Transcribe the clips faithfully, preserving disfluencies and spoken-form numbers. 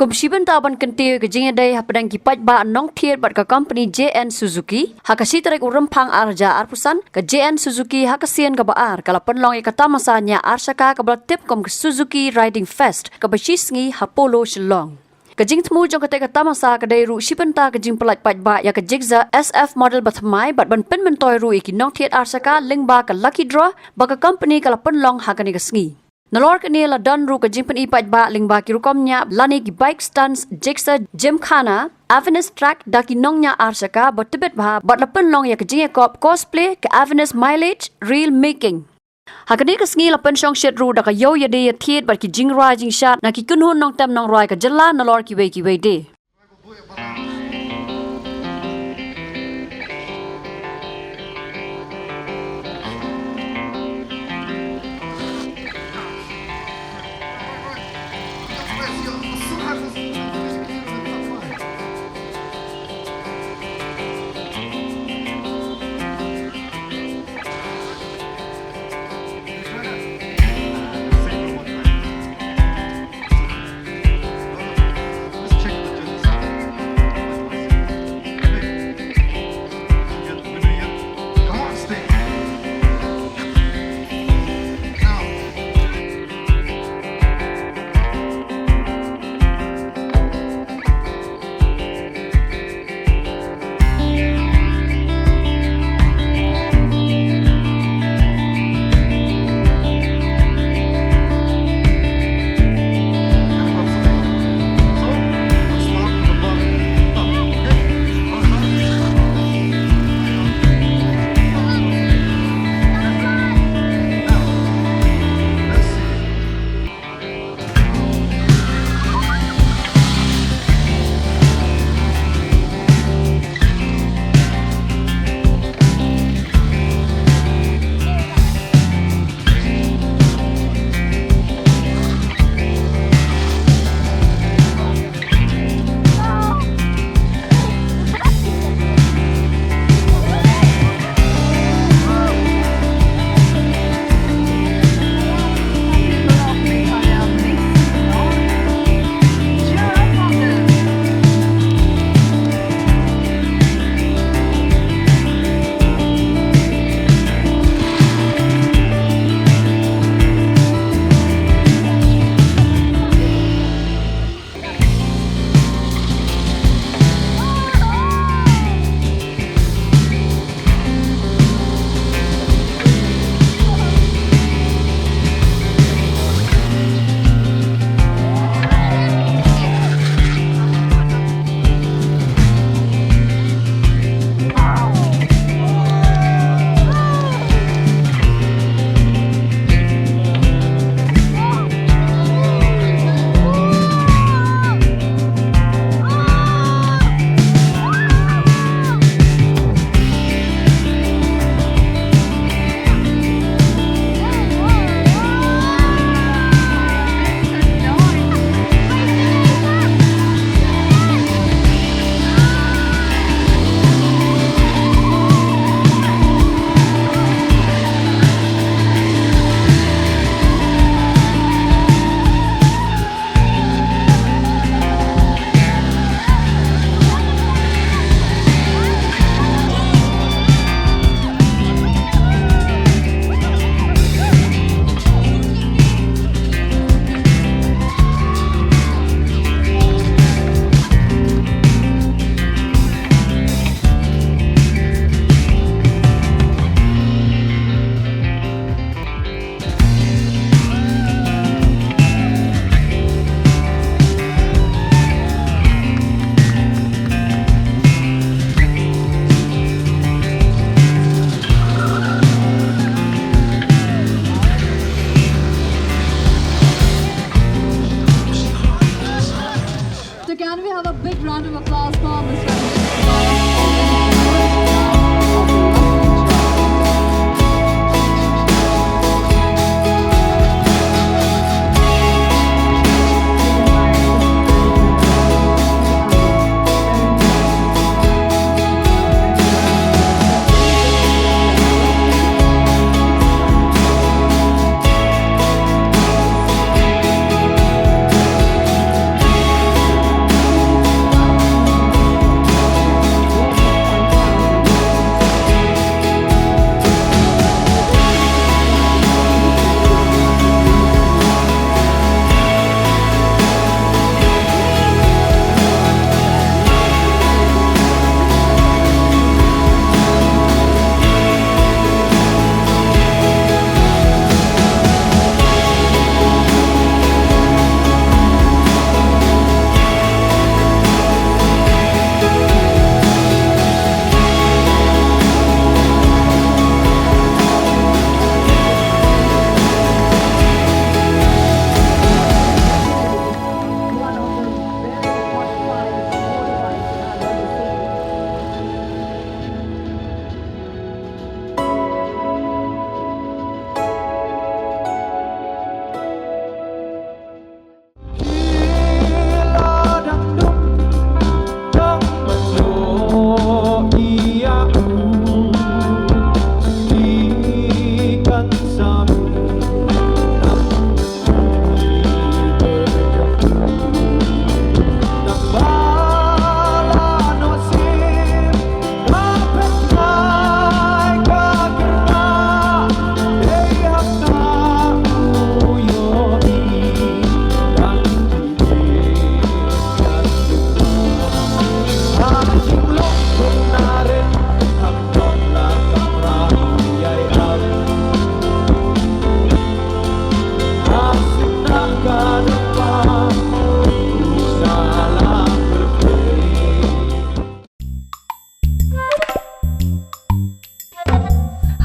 Kum shi bynta ban kyntiew ïa ka jingïadei hapdeng ki paidbah nongthied bad ka kompani J N Suzuki, ha ka shi tarik u Rymphang ar hajar arphew san, ka J N Suzuki ha ka sien kaba ar ka la pynlong ïa ka tamasa ñiah ar shaka kaba la tip kum ka Suzuki Riding Fest kaba shi sngi ha Polo, Shillong. Ka jingthmu jong katei ka tamasa ka dei ruh shi bynta ka jingpyllait paidbah ïa ka jingïaseng S F model bathymmai bad ban pynmyntoi ruh ïa ki nongthied ar shaka lyngba ka lucky draw ba ka kompani ka la pynlong ha kane ka sngi. Nalor kane la don ruh ka jingpyni paidbah lyngba ki rukom ñiah lane ki bike stunts, jigsaw, gymkhana, Avenus track da ki nongñiah ar shaka ba tbit bha bad la pynlong ïa ka jingïakop cosplay ka Avenus Mileage Reel Making. Ha kane ka sngi la pynshongshit ruh da ka ïew ïadei ïathied bad ki jingrwai jingshad na ki kynhun nongtem nongrwai ka jylla nalor kiwei kiwei de.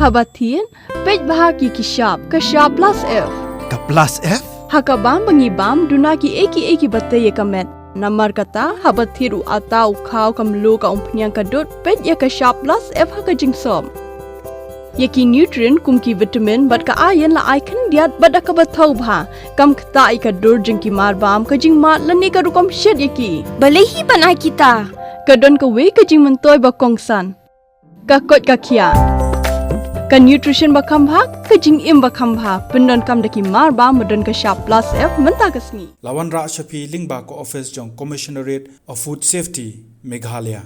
Haba thied, peit bha ïa ki shap, ka shap plus F. Ka plus F? Ha ka bam ba ngi bam, duna kiei kiei kiba tei ïa ka met. Namar kata, haba thied u atta, u khaw, ka mluh, ka umphniang, ka dud, peit ïa ka shap plus F ha ka jingsop. Ïa ki nutrient kum ki vitamin bad ka iron la ai khyndiat bad da kaba thaw bha. Kam ktah ïa ka dur jong ki marbam, ka jingmad lane ka rukom shet ïa ki. Balei hi ban ai kita? Ka don kawei ka jingmyntoi ba kongsan. Ka koit ka khiah. Ka nutrition ba kham bha, ka jingim ba kham bha. Pyndonkam da ki marbam ba don ka shap plus F mynta ka sngi. La wanrah sha phi lyngba ka office jong Commissionerate of Food Safety, Meghalaya.